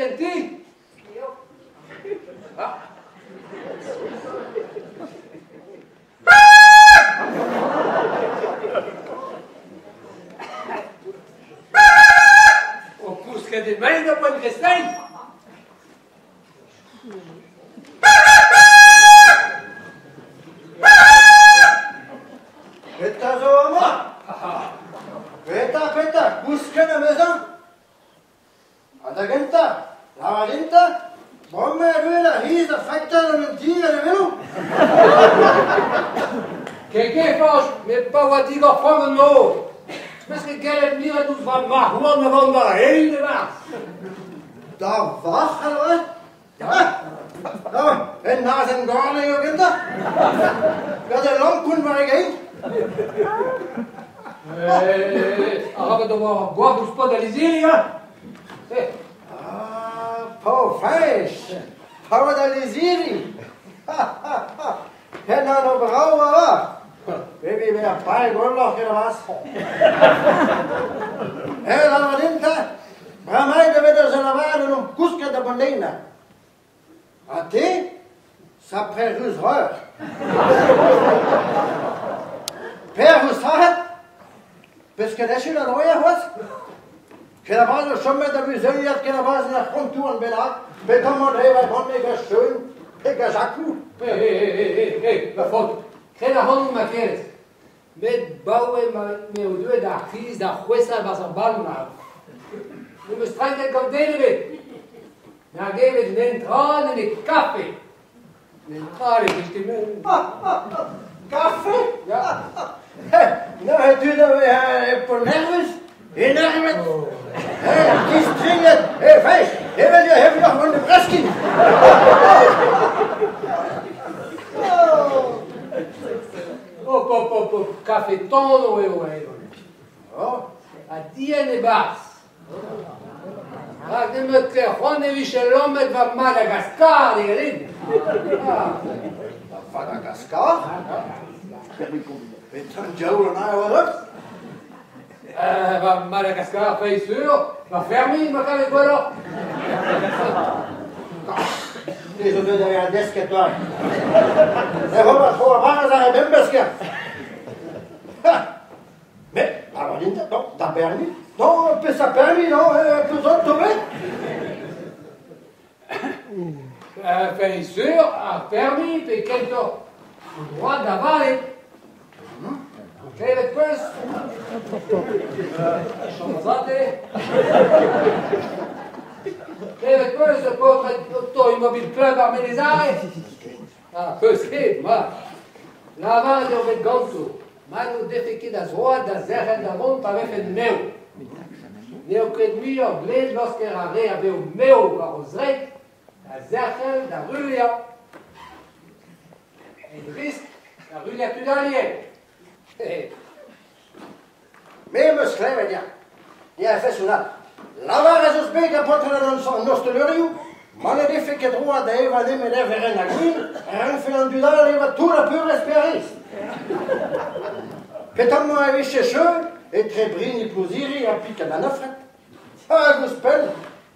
en ti? Ah. O kousket emaint da poent kreisteiz? Petra zo amañ? Petra, petra, kousket am eus hañ? Ha da gentañ, lavar din 'ta, bremañ erruet ar c'hiz da faktal an un ti gant e velo? Ket ket, Fañch, met pa oa digor frank an nor, 'meus ket gellet miret ouzh va marc'h-houarn da vont war-eeun e-barzh. Da varc'h avat? Ah, un azen gorn eo gentañ? Gant ul lampoun war e gein? Arabat ober ur gward ouzh paotr al lizhiri, hein? Ah, paour Fañch! Paotr al lizhiri! Hen anv brav avat! Evit bezañ paeet gwelloc'h ket avat. Eh, lavar din 'ta, bremaik e vez eus lavaret en omp kousket da Bondeina. Ha te, sapre ruz-reur. Per ouzh sac'het? Peus ket echu da droiñ c'hoazh? Ket a-bras o chomet da vuzuliad ket a-bras en ur c'hontour bennak, pe tamm dre va banne gant Cheun, pe gant Jakou. Hé, hé, hé, hé, hé, ma faotr, kred ac'hanon ma kerez. Met 'baoe m'eo deuet ar c'hiz da c'hwesa 'barzh ar ballon avat. N'em eus trenket gant den ebet. Nag evet netra nemet kafe. Netra ne blij ket mont. Kafe? Ya. Neuze tud a vez nervus, enervet, distringet, e feiz, evel eo hevloc'h gant e breskin. Hop, hop, hop, hop, kafe tano eo evel. Oh. Ha dienn e-barzh. Rak nemet ket c'hoant e vije lammet va Madagaskar diganin. Madagaskar? Petra an diaoul an aer war Va Madagaskar, feiz sur, va fermi, ma kavet gwelloc'h. Te zo deuet da vezañ desket, toi. Ne vo tro a-bras ar re bemdez ket. Mais, lavar din, non, da permis. Non, peseurt permis, non, peseurt tomet? Feiz sur, ar permis pe kentoc'h an droad da vale. Klevet 'peus? Chom a-zate. Klevet 'peus paotred Automobil Club ar Menez Are? Ah, 'peus ket, mat. Lavaret eo bet ganto ma n'o defe ket a zroad da zerc'hel da vont pa vefent mev. N'eo ket muioc'h gleb laosker ar re a vev mev war o zreid da zerc'hel da ruilhañ. En riskl da ruilhañ tud all ivez. Me 'm eus klevet ya. Ya, feson all. Lavar ez eus bet gant paotred an ostelerioù ma ne defe ket droad da evañ nemet everenn ha gwin, e rankfe an dud all evañ tout ha peurrest pe a-rez. Petamant e vije cheu etre brini Plouziri ha pikad an Afred. Hag ouzhpenn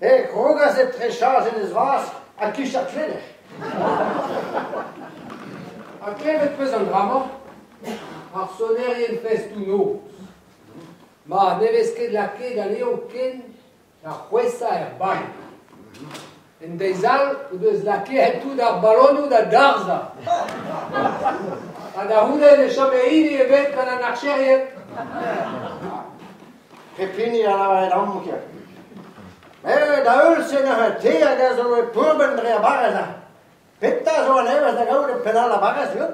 e krogas etre chas Enez Vaz ha kich ar Kleder. Ha klevet 'peus an dra-mañ? Ar sonerien festoù-noz. Ma ne vez ket lakaet anezho ken da c'hwesa er bal. En deiz all o deus lakaet tout ar balonoù da darzhañ. Ha da c'houde ne chome hini ebet gant an archerien. Pep hini a lavaret amañ ket. Met da heul-se neuze te hag a zo e pourmen dre ar barrez ha petra zo a-nevez da gaout e penn all ar barrez, Yann?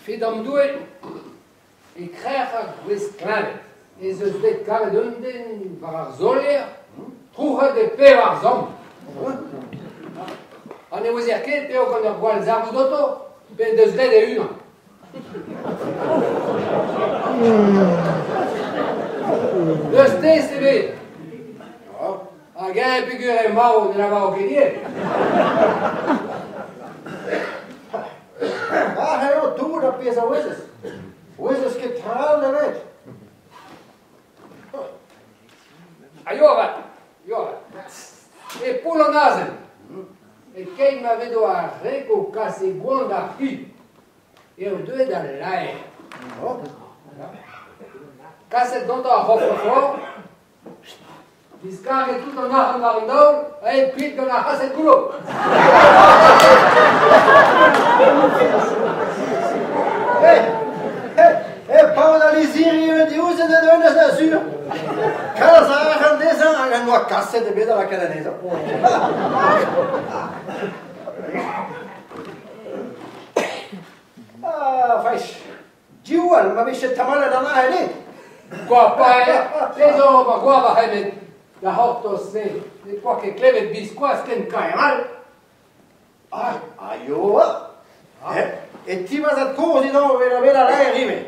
Fidamdoue, e krec'h ar gwez kleñved ez eus bet kavet un den war ar solier trouc'het e pevar zamm. Ha ne ouezer ket p'eo gant ur gwall zarvoud oto pe en deus graet e-unan. N'eus test ebet. Hag eñ peogwir eo marv ne lavaro ket ivez. Ac'h eo tout ar pezh a ouezez. Ouezez ket tra all ebet. Aio avat. Ya, e poull an azen. E keit ma vedo ar reg o kas e goan d'ar c'hi. Eo deuet al laer. Kaset gantañ ar c'hoffre-fort, diskarget tout an arc'hant war an daol, aet kuit gant ar c'hased goullo. Eh, paotr al lizhiri eo diouzhet en honnezh na sur. Kalz a arc'hant dezhañ hag en doa kaset ebet da lakaat anezhañ. Ah, fech, diwall ma vije tamallet an arc'hant dit. Goapaer, te zo ober goap ac'hanet. Da c'hortoz-se, ne poa ket klevet biskoazh ken kaer all. Ah, aio, e ti ma zad-kozh edo o vezañ bet al laer ivez.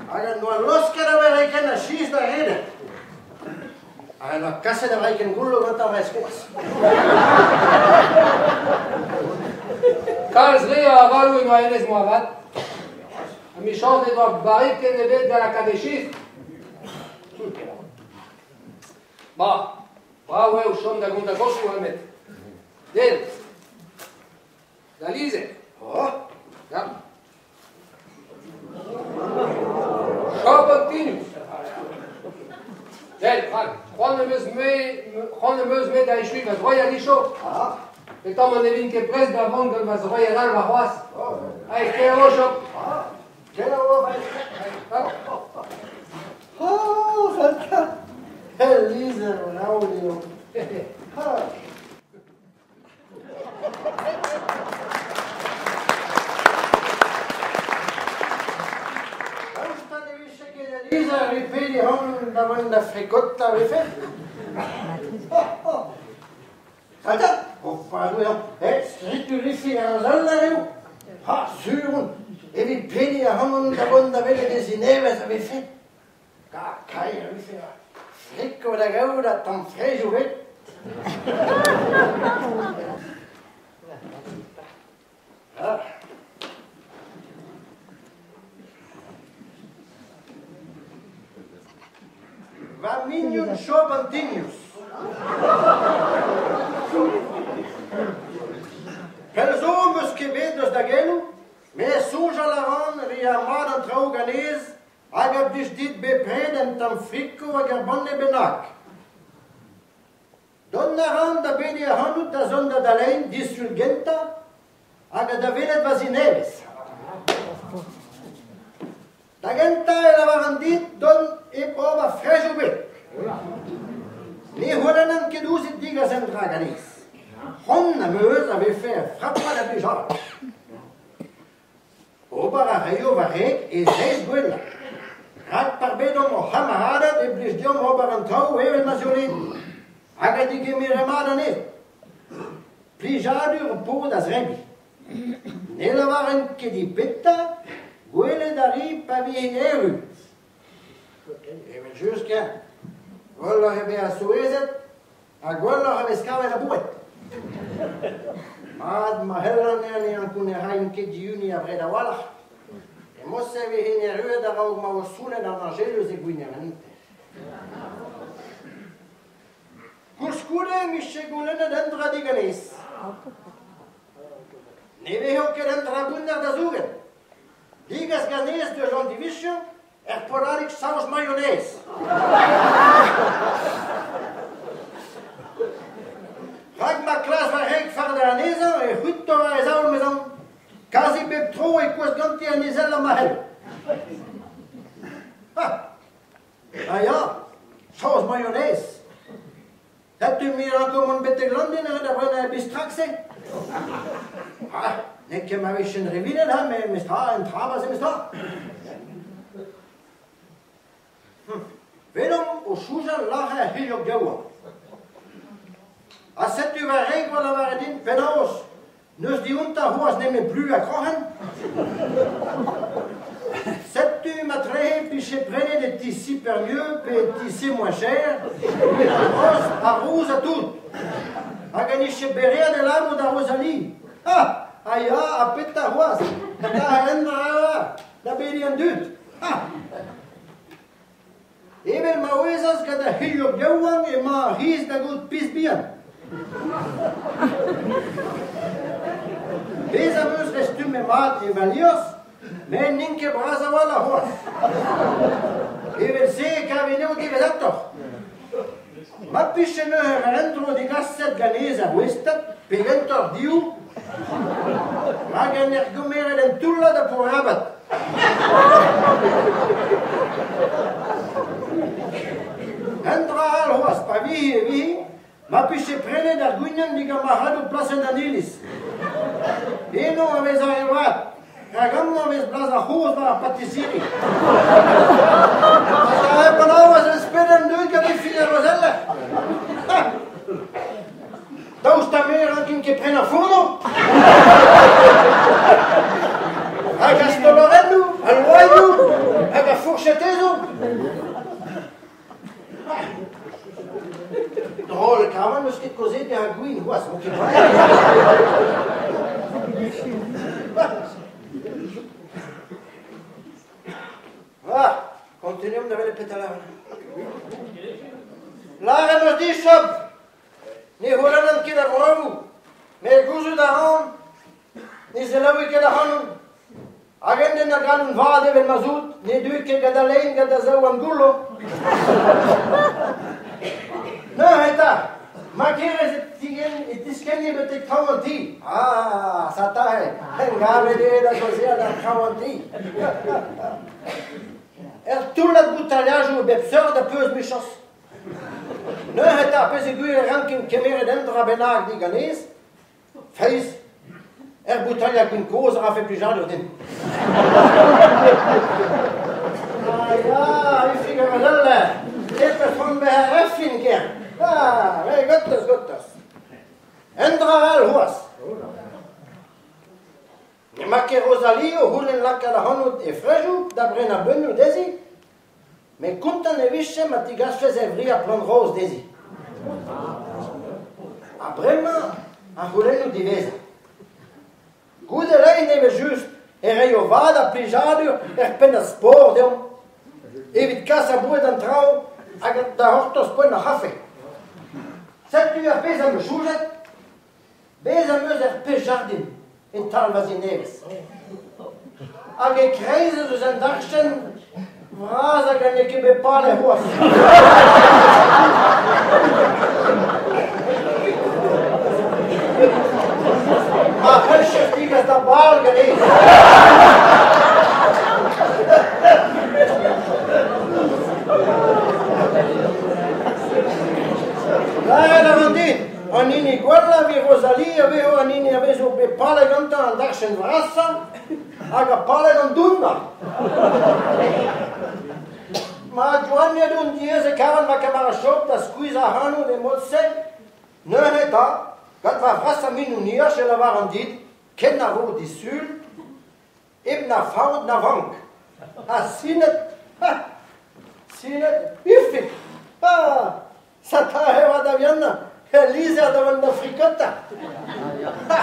Hag en doa laosket ar wereken a chiz da redek. Hag en doa kaset ar wereken goullo gantañ war e skoaz. Kalz re a avaloù emañ hennezh moarvat. Ha 'michañs ne doa barrikenn ebet da lakaat e chiz. Ma, brav eo chom da gontañ gaochoù, hein, met del, da lizher. Oh. Ya. Job an Tinus. Del, rak, c'hoant am eus me, c'hoant am eus me da echuiñ va zroiad icho. Ah. Petra ma ne vin ket prest da vont gant va zroiad all warc'hoazh. Oh. Allez, kenavo, Job. Ah. Kenavo, Oh, Falka. El lizher an aod eo. Ah. Daoust ha ne vije ket al lizher evit pediñ ac'hanon da vont da frikota vefe? Oh, oh. Falta, o fadoù eo, eh, skritur-ifi ar sal eo. Ha, sur on, evit pediñ ac'hanon da vont da welet e zinevez a vefe. Ka, kaer a vefe, friko da gaout ha tamm frejoù bet. Ah. Va mignon Job an Tinius. Pell zo 'm eus ket bet eus da geloù, met soñjal a ran re ar mat an traoù ganez hag a blij dit bepred un tamm friko hag ur banne bennak. Dont a ran da bediñ ac'hanout da zont da dalein disul gentañ hag da welet va zi nevez. Da gentañ e lavaran dit dont hep ober frejoù bet. Ne c'houlennan ket ouzhit degas un dra ganez. C'hoant am eus a vefe ur frapad a blijadur. Ober a raio va reg e zeiz gwellañ. Rak par bedomp hor c'hamaraded e blij deomp ober an traoù evel ma 'z eo ret. Hag a digemere mat anezho. Plijadur ho po da zebriñ. Ne lavaren ket dit petra, gwelet a ri pa vi erru. Evel-just, ken. Gwelloc'h eo bezañ souezhet ha gwelloc'h e vez kavet ar boued. Mat, ma c'hellan eo ne ankounac'hain ket dihuniñ abred a-walc'h. E mod-se e vez erruet a-raok ma vo sonet an Añjeluz e Gwinevent. Koulskoude em bije goulennet un dra diganez. Ne vezo ket un dra bounner da zougen. Digas ganez deus an division er polarig saoz mayonnaise. Rak ma klas va reg fardañ anezhañ e c'hwito war e zaol mezañ. Kazi bep tro e kouezh ganti an izellañ ma c'hell. Ha, ah ya, saoz mayonnaise. Setu me ranko mont betek London da brenañ ar bistrak-se. Ah, n'eo ket ma vijen revinet, ha, met mestra, un trabas eo mestra. Venomp o soñjal lâret ar c'hilhog yaouank. Ha setu va reg war lavaret din penaos n'eus diontañ c'hoazh nemet plu ha kroc'hen. Setu ma trehe 'pije prenet e ti Super-Mieux pe e ti C'est moins cher, roz ha rouz ha tout. Hag en nije bereat e labour da Rosalie. Ah, ha ya, ha petra c'hoazh? Da endra da bediñ an dud. Ah! Evel ma ouezan c'hoarvezas gant ar c'hilhog yaouank emañ ar c'hiz da gaout piz bihan. Bez' am eus restummet mat e va liorzh, met n'int ket bras a-walc'h c'hoazh. Evel-se e kavin eo diwezhatoc'h. Ma pije neuze ur endro degaset ganez ar voestad, pe gentoc'h div, rak en ur gemeret un toullad a po rabat. Un dra all c'hoazh, pa vi e vi, ma pije prenet ar gwignenn digant marc'hadoù plasenn an iliz. Eno a vez ar re vat, rak amañ e vez blaz ar c'hozh war ar patisiri. Ha penaos ez pedenn deuet gant e fil ar rozeller? Daoust ha me 'rankin ket prenañ fourno? Hag ar stolorennoù, al loaioù, hag ar fourchetezoù? Drol e kavan n'eus ket kaozeet ar gwin c'hoazh, n'on ket Ah, kontinuomp da welet petra lâran. Lâret 'meus dit, Job, Ne c'houlennan ket a vragoù, met gouzout a ran ne selaouit ket ac'hanon. Hag un den a galon vat evel ma 'z out ne deu ket gant al lein gant da zaouarn goullo. Neuze eta, ma kerez e tigen e tiskenni betek traoñ an ti. Ah, satahe, engavet eo da gaozeal àr traoñ an ti. Ur toullad boutailhajoù a bep seurt a peus 'michañs. Neuze eta, peogwir e rankin kemeret un dra bennak diganez, feiz, er boutailhad gwin kozh a rafe plijadur din. Ah ya, Ifig ar Rozeller, te 'peus c'hoant bezañ re fin ken. Ah, re gortoz, gortoz. Un dra all c'hoazh. N'emañ ket Rosalie o c'houlenn lakaat ac'hanout e frejoù da brenañ beunoù dezhi? Met kontant e vije ma tigasfes e vriad plant-roz dezhi. Ha bremañ ar c'houlennoù diwezhañ. Goude lein evel-just e reio vad ha plijadur er pennad sport deomp evit kas ar boued d'an traoñ hag da c'hortoz poent ar c'hafe. Setu ar pezh am eus soñjet. Bez' am eus ur pezh jardin e-tal ma zi nevez. Hag e-kreiz ez eus un dachenn vras hag n'eo ket bet palet c'hoazh. Ma c'helljes degas da bal ganez. Lâret a ran dit, An hini gwellañ evit Rosalie a vezo an hini a vezo bet palet gantañ an dachenn vrasañ hag a palet an dounnañ. Ma doaniet on diaes e kavan ma kamarad Job da skuizhañ ac'hanout e mod-se, neuze 'ta, gant va vrasañ mignoniaj e lavaran dit kenavo disul, hep na faot na vank. Ha sinet, ha sinet, Ifig, ha sata e oa da vihanañ, el lizher da vont da frikota. Ha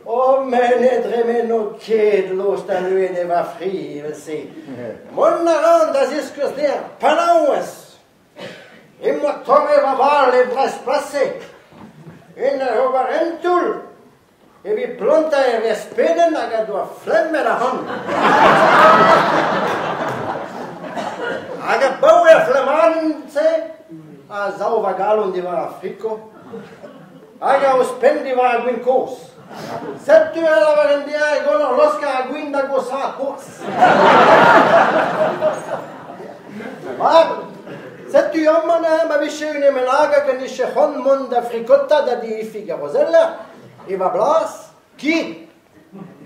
oh, me ne dremeno ket lost al loen e va fri evel-se. Mont a ran da ziskouez dezhañ penaos emañ torret va bal e Brest-Placé en ur ober un toull Evit plantañ er vespedenn hag a doa flemmet ac'hanon. Hag abaoe ar flemmadenn-se a sav va galon diwar ar friko hag a ouzhpenn diwar ar gwin kozh. Setu a lavaren dezhañ e gant ur loskañ ar gwin da goshaat c'hoazh. Mat, setu amañ neuze ma vije unan bennak hag en dije c'hoant mont da frikota da di Ifig ar Rozeller, E va blas, ki,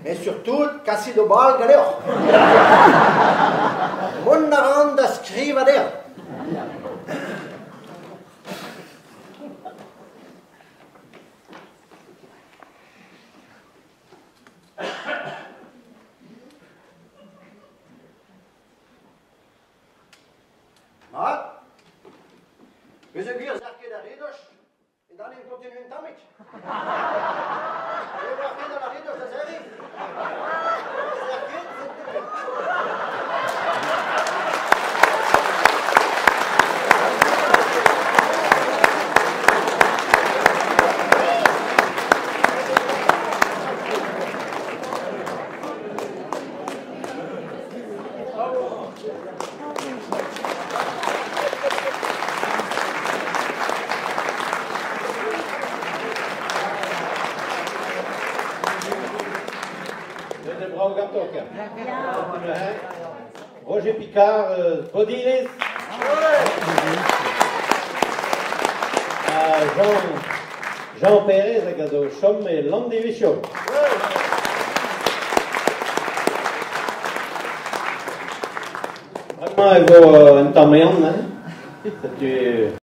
met surtout kasit ho bal ganeoc'h. Mont a ran da skrivañ dezhañ. Mat, peogwir ez a ket ar redoch, E dan continu un tammig. Ne oa ket a rit da serriñ. Ne ket, Roger Picard, Bodinez. Ha Jean, Jean Pérez hag a zo chom e Landivizio. Bremañ e vo un tamm ehan, hein. Setu...